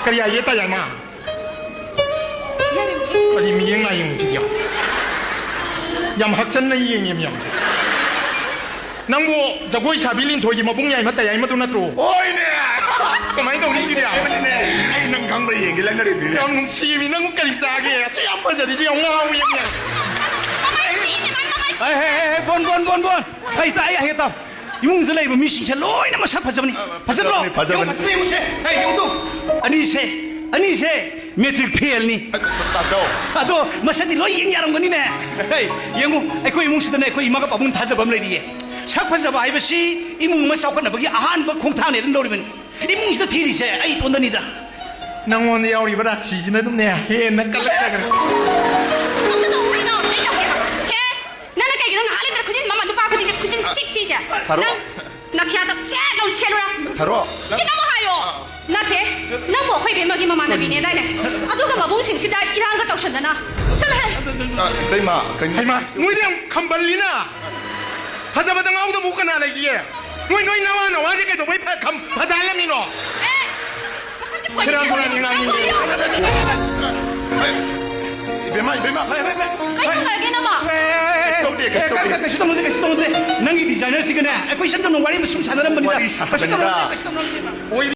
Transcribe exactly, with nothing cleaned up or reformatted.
ꯀꯔꯤ ꯍꯥꯏꯒꯦ ꯇꯥꯏ ꯍꯥꯏꯃ? ꯀꯔꯤ ꯃꯤꯠꯌꯦꯡ ꯂꯥꯏꯌꯦꯡꯁꯤꯗꯤ ꯌꯥꯝ, ꯌꯥꯝ ꯍꯛꯆꯟꯅ ꯌꯦꯡꯉꯦ ꯃꯌꯥꯝ꯫ ꯅꯪꯕꯨ ꯖꯒꯣꯏ ꯁꯥꯕꯤ ꯂꯤꯟꯊꯣꯏꯒꯤ ꯃꯕꯨꯡ ꯌꯥꯏꯃ ꯇꯌꯥꯏꯃꯗꯨ ꯅꯠꯇ꯭ꯔꯣ? ꯍꯣꯏꯅꯦ! ꯀꯃꯥꯏꯅ ꯇꯧꯅꯤ ꯁꯤꯗꯤ? ꯑꯩ ꯅꯪ ꯈꯪꯕ꯭ꯔꯥ ꯌꯦꯡꯒꯦ ꯂꯪꯅꯔꯤꯕꯅꯤꯅꯦ꯫ ꯌꯥꯝ ꯅꯨꯡꯁꯤꯃꯤ꯫ ꯅꯪ ꯀꯔꯤ ꯆꯥꯒꯦ? ꯑꯁꯨꯛ ꯌꯥꯝ ꯐꯖꯔꯤꯁꯦ ꯌꯥꯝ ꯉꯥꯎꯋꯦ ꯌꯥꯝ꯫ ꯍꯦ, ꯍꯦ, ꯍꯦ, ꯍꯦ, ꯕꯣꯟ, ꯕꯣꯟ, ꯕꯣꯟ, ꯕꯣꯟ! ꯑꯩ ꯇꯥ-, ꯑꯩ ꯍꯦꯛ ꯇꯥꯎ꯫ ꯏꯃꯨꯡꯁꯤꯗ ꯂꯩꯕ ꯃꯤꯁꯤꯡꯁꯦ ꯂꯣꯏꯅ ꯃꯁꯛ ꯐꯖꯕꯅꯤ꯫ ꯐꯖꯗ꯭ꯔꯣ? ꯐꯖꯕꯅꯤ, ꯐꯖꯕꯅꯤ꯫ ꯌꯦꯡꯉꯨ, ꯌꯦꯡꯉꯨꯁꯦ꯫ ꯍꯦ, ꯌꯦꯡꯉꯨ ꯇꯨ꯫ ꯑꯅꯤꯁꯦ, ꯑꯅꯤꯁꯦ ꯃꯦꯇ꯭ꯔꯤꯛ ꯐꯦꯜꯅꯤ꯫ ꯑꯗꯣ ꯃꯁꯛꯇꯤ ꯂꯣꯏ ꯌꯦꯡ ꯌꯥꯔꯝꯒꯅꯤꯅꯦ꯫ ꯍꯦ, ꯌꯦꯡꯉꯨ, ꯑꯩꯈꯣꯏ ꯏꯃꯨꯡꯁꯤꯗꯅꯦ ꯑꯩꯈꯣꯏ ꯏꯃꯥꯒ ꯄꯥꯕꯨꯡ ꯊꯥꯖꯕ ꯑꯃ ꯂꯩꯔꯤꯌꯦ꯫ ꯁꯛ ꯐꯖꯕ ꯍꯥꯏꯕꯁꯤ ꯏꯃꯨꯡ ꯑꯃ ꯆꯥꯎꯈꯠꯅꯕꯒꯤ ꯑꯍꯥꯟꯕ ꯈꯣꯡꯊꯥꯡꯅꯦ ꯑꯗꯨꯝ ꯂꯧꯔꯤꯕꯅꯤ꯫ ꯏꯃꯨꯡꯁꯤꯗ ꯊꯤꯔꯤꯁꯦ ꯑꯩ ꯏꯇꯣꯟꯗꯅꯤꯗ꯫ ꯅꯪꯉꯣꯟꯗ ꯌꯥꯎꯔꯤꯕ ꯔꯥꯁꯤꯁꯤꯅ ꯑꯗꯨꯝꯅꯦ ꯍꯦꯟꯅ ꯀꯜꯂꯛꯆꯈ꯭ꯔꯦ꯫ ꯑꯝꯇ ꯇꯧꯔꯨꯔꯅꯣ, ꯑꯩ ꯇꯧꯒꯦꯕ꯫ ꯍꯦ, ꯅꯪꯅ ꯀꯩꯒꯤꯅꯣ ꯉꯥꯏꯍꯥꯛ ꯂꯩꯇꯅ ꯈꯨꯖꯤꯟ ꯃꯃꯜ ꯅꯨꯄꯥ ꯈꯨꯖꯤꯟꯁꯦ ꯈꯨꯖꯤꯟ ꯆꯤꯛ ꯊꯤꯁꯦ? ꯊꯥꯔꯣ꯫ ꯅꯪ ꯅꯈꯌꯥꯗ ꯁꯦꯠ ꯂꯥꯎ ꯁꯦꯠꯂꯨꯔꯥ? ꯊꯥꯔꯣ꯫ ꯁꯤ ꯅꯪ ꯍꯥꯏꯌꯣ꯫ ꯅꯠꯇꯦ, ꯅꯪꯕꯨ ꯑꯩꯈꯣꯏ ꯏꯕꯦꯝꯃꯒꯤ ꯃꯃꯥꯟꯅꯕꯤꯅꯦꯗꯥꯏꯅꯦ? ꯑꯗꯨꯒ ꯃꯕꯨꯡꯁꯤꯡꯁꯤꯗ ꯏꯔꯥꯡꯒ ꯇꯧꯁꯟꯗꯅ꯫ ꯆꯠꯂꯣꯍꯦ꯫ ꯑ, ꯏꯇꯩꯃ, ꯀꯩꯅꯣ? ꯍꯩꯃꯥ, ꯅꯣꯏꯗꯤ ꯌꯥꯝ ꯈꯝꯕꯜꯂꯤꯅ꯫ ꯐꯖꯕꯗ ꯉꯥꯎꯗꯕꯨ ꯀꯅꯥ ꯂꯩꯒꯦ? ꯅꯣꯏ, ꯅꯣꯏ ꯅꯋꯥ ꯅꯋꯥꯁꯦ ꯀꯩꯗꯧꯕꯩ ꯐ-, ꯈꯝ-, ꯐꯖꯍꯜꯂꯝꯃꯤꯅꯣ? ꯑꯦ, ꯃꯁꯛꯁꯦ ꯁꯦꯔꯥꯟ ꯇꯨꯔꯥꯟ ꯉꯥꯡꯉꯤ꯫ ꯏꯕꯦꯝꯃ, ꯏꯕꯦꯝꯃ, ꯐꯔꯦ, ꯐꯔꯦ, ꯐꯔꯦ꯫ ꯀꯩ ꯇꯧꯔꯒꯦ ꯅꯃ? ꯀꯩꯁꯨ ꯇꯧꯗꯦ, ꯀꯩꯁꯨ ꯑꯦ, ꯇꯧꯗꯦ꯫ ꯀꯩꯁꯨ ꯇꯧꯅꯨꯗꯦ, ꯀꯩꯁꯨ ꯇꯧꯅꯨꯗꯦ꯫ ꯅꯪꯒꯤ ꯗꯤꯖꯥꯏꯅꯔꯁꯤꯒꯅꯦ ꯑꯩꯈꯣꯏ ꯏꯆꯝ ꯆꯝꯅ ꯋꯥꯔꯤ ꯑꯃ ꯁꯨꯝ ꯁꯥꯟꯅꯔꯝꯕꯅꯤꯗ꯫ ꯋꯥꯔꯤ ꯀꯩꯁꯨ ꯇꯧꯅꯨ, ꯁꯥꯟꯅꯕꯅꯤꯗ꯫ ꯀꯩꯁꯨ ꯇꯧꯅꯨ꯫ ꯑꯣꯏ